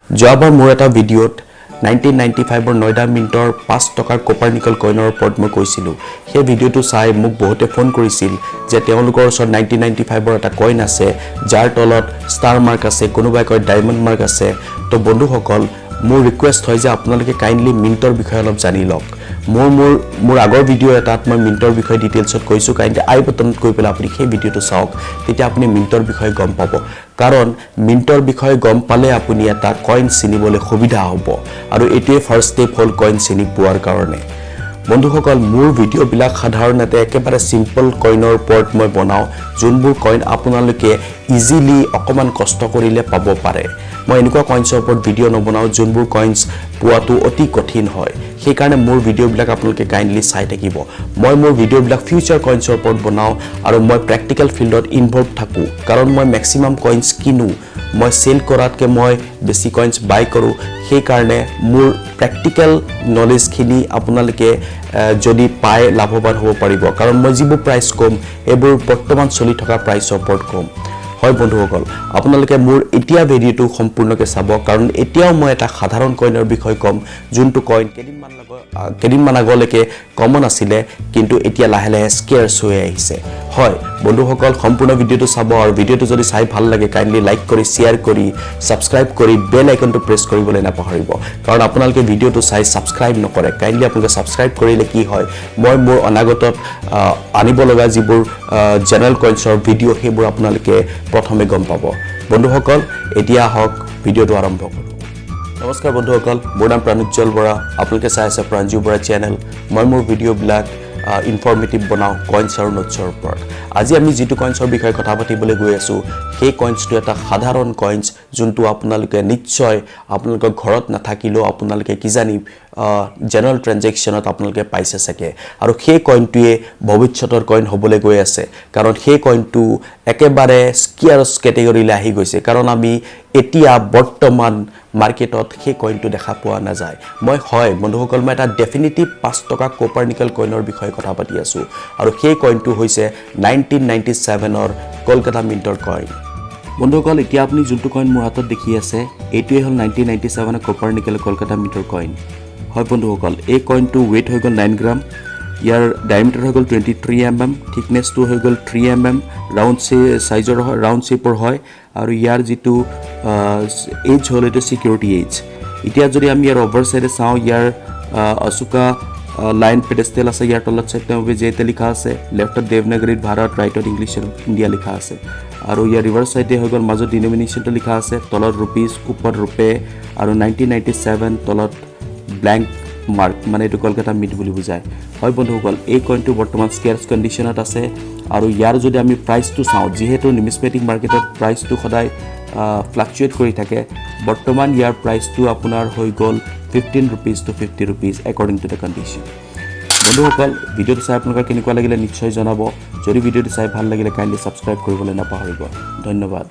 যোৱাবাৰ মোৰ এটা ভিডিঅ'ত 1995ৰ নয়ডা মিণ্টৰ 5 টকাৰ কপাৰ নিকল কইনৰ ওপৰত মই কৈছিলোঁ। সেই ভিডিঅ'টো চাই মোক বহুতে ফোন কৰিছিল যে তেওঁলোকৰ ওচৰত 1995ৰ এটা কইন আছে, যাৰ তলত ষ্টাৰ মাৰ্ক আছে, কোনোবাই কয় ডায়মণ্ড মাৰ্ক আছে। তো বন্ধুসকল, মোৰ ৰিকুৱেষ্ট হয় যে আপোনালোকে কাইণ্ডলি মিণ্টৰ বিষয়ে অলপ জানি লওক। মোৰ মোৰ মোৰ আগৰ ভিডিঅ' এটাত মই মিণ্টৰ বিষয়ে ডিটেইলছত কৈছোঁ। কাইণ্ডলি আই বটনত গৈ পেলাই আপুনি সেই ভিডিঅ'টো চাওক, তেতিয়া আপুনি মিণ্টৰ বিষয়ে গম পাব। কাৰণ মিণ্টৰ বিষয়ে গম পালে আপুনি এটা কইন চিনিবলৈ সুবিধা হ'ব আৰু এইটোৱে ফাৰ্ষ্ট ষ্টেপ হ'ল কইন চিনি পোৱাৰ কাৰণে। বন্ধুসকল, মোৰ ভিডিঅ'বিলাক সাধাৰণতে একেবাৰে চিম্পল কইনৰ ওপৰত মই বনাওঁ, যোনবোৰ কইন আপোনালোকে ইজিলি অকণমান কষ্ট কৰিলে পাব পাৰে। মই এনেকুৱা কইনছৰ ওপৰত ভিডিঅ' নবনাওঁ যোনবোৰ কইনছ পোৱাটো অতি কঠিন হয়। সেইকাৰণে মোৰ ভিডিঅ'বিলাক আপোনালোকে কাইণ্ডলি চাই থাকিব। মই মোৰ ভিডিঅ'বিলাক ফিউচাৰ কইনছৰ ওপৰত বনাওঁ আৰু মই প্ৰেক্টিকেল ফিল্ডত ইনভল্ভ থাকোঁ, কাৰণ মই মেক্সিমাম কইনছ কিনো। মই চেল কৰাতকৈ মই বেছি কইনছ বাই কৰোঁ। সেইকাৰণে মোৰ প্ৰেক্টিকেল নলেজখিনি আপোনালোকে যদি পায়, লাভৱান হ'ব পাৰিব, কাৰণ মই যিবোৰ প্ৰাইচ ক'ম, সেইবোৰ বৰ্তমান চলি থকা প্ৰাইচৰ ওপৰত ক'ম। হয় বন্ধুসকল, আপোনালোকে মোৰ এতিয়া ভিডিঅ'টো সম্পূৰ্ণকৈ চাব, কাৰণ এতিয়াও মই এটা সাধাৰণ কইনৰ বিষয়ে ক'ম, যোনটো কইন কেইদিনমান আগলৈকে কমন আছিলে, কিন্তু এতিয়া লাহে লাহে স্কেয়াৰ্চ হৈ আহিছে। হয় বন্ধুসকল, সম্পূৰ্ণ ভিডিঅ'টো চাব আৰু ভিডিঅ'টো যদি চাই ভাল লাগে, কাইণ্ডলি লাইক কৰি, শ্বেয়াৰ কৰি, ছাবস্ক্ৰাইব কৰি বেল আইকনটো প্ৰেছ কৰিবলৈ নাপাহৰিব। কাৰণ আপোনালোকে ভিডিঅ'টো চাই ছাবস্ক্ৰাইব নকৰে। কাইণ্ডলি আপোনালোকে ছাবস্ক্ৰাইব কৰিলে কি হয়, মই মোৰ অনাগতত আনিব লগা যিবোৰ জেনেৰেল কইনছৰ ভিডিঅ', সেইবোৰ আপোনালোকে প্ৰথমে গম পাব। বন্ধুসকল, এতিয়া আহক, ভিডিঅ'টো আৰম্ভ কৰোঁ। নমস্কাৰ বন্ধুসকল, মোৰ নাম প্ৰাণোজ্জ্বল বৰা। আপোনালোকে চাই আছে প্ৰাঞ্জু বৰা চেনেল। মই মোৰ ভিডিঅ'বিলাক ইনফৰ্মেটিভ বনাওঁ কইনছ আৰু নোটছৰ ওপৰত। আজি আমি যিটো কইনছৰ বিষয়ে কথা পাতিবলৈ গৈ আছোঁ, সেই কইনছটো এটা সাধাৰণ কইনছ, যোনটো আপোনালোকে নিশ্চয় আপোনালোকৰ ঘৰত নাথাকিলেও আপোনালোকে কিজানি জেনেৰেল ট্ৰেনজেকশ্যনত আপোনালোকে পাইছে চাগে। আৰু সেই কইনটোৱে ভৱিষ্যতৰ কইন হ'বলৈ গৈ আছে, কাৰণ সেই কইনটো একেবাৰে স্কিয়াৰ্ছ কেটেগৰীলৈ আহি গৈছে, কাৰণ আমি এতিয়া বৰ্তমান মাৰ্কেটত সেই কইনটো দেখা পোৱা নাযায়। মই হয় বন্ধুসকল, মই এটা ডেফিনেটিভ 5 টকা কপাৰ নিকেল কইনৰ বিষয়ে কথা পাতি আছোঁ আৰু সেই কইনটো হৈছে 1997ৰ কলকাতা মিণ্টৰ কইন। বন্ধুসকল, এতিয়া আপুনি যোনটো কইন মোৰ হাতত দেখি আছে, এইটোৱে হ'ল 1997ৰ কপাৰ নিকেল কলকাতা মিণ্টৰ কইন। হয় বন্ধুসকল, এই কইনটো ৱেইট হৈ গ'ল 9 গ্ৰাম, ইয়াৰ ডায়মিটাৰ হৈ গ'ল 23 mm, থিকনেছটো হৈ গ'ল 3 mm, ৰাউণ্ড চাইজৰ হয়, ৰাউণ্ড শ্বেপৰ হয় আৰু ইয়াৰ যিটো এজ হ'ল, এইটো ছিকিউৰিটি এজ। এতিয়া যদি আমি ইয়াৰ অভাৰ চাইডে চাওঁ, ইয়াৰ অশোকা লাইন পেডেষ্টেল আছে। ইয়াৰ তলত সত্যমেৱ জয়তে লিখা আছে। লেফ্টত দেৱনাগৰীত ভাৰত, ৰাইটত ইংলিছত ইণ্ডিয়া লিখা আছে। আৰু ইয়াৰ ৰিভাৰ্ছ চাইডে হৈ গ'ল, মাজত ডিনমিনেশ্যনটো লিখা আছে, তলত ৰুপিজ, ওপৰত ৰুপে আৰু 1997, তলত ব্লেংক মাৰ্ক, মানে এইটো কলকাতা মিণ্ট বুলি বুজায়। হয় বন্ধুসকল, এই কইনটো বৰ্তমান স্কেয়াৰ্ছ কণ্ডিশ্যনত আছে। আৰু ইয়াৰ যদি আমি প্ৰাইচটো চাওঁ, যিহেতু নিউমিছমেটিক মাৰ্কেটত প্ৰাইচটো সদায় ফ্লাকচুৱেট কৰি থাকে, বৰ্তমান ইয়াৰ প্ৰাইচটো আপোনাৰ হৈ গ'ল ₹15 to ₹50 according to the condition। বন্ধুসকল, ভিডিঅ'টো চাই আপোনালোকৰ কেনেকুৱা লাগিলে নিশ্চয় জনাব। যদি ভিডিঅ'টো চাই ভাল লাগিলে, কাইণ্ডলি ছাবস্ক্ৰাইব কৰিবলৈ নাপাহৰিব। ধন্যবাদ।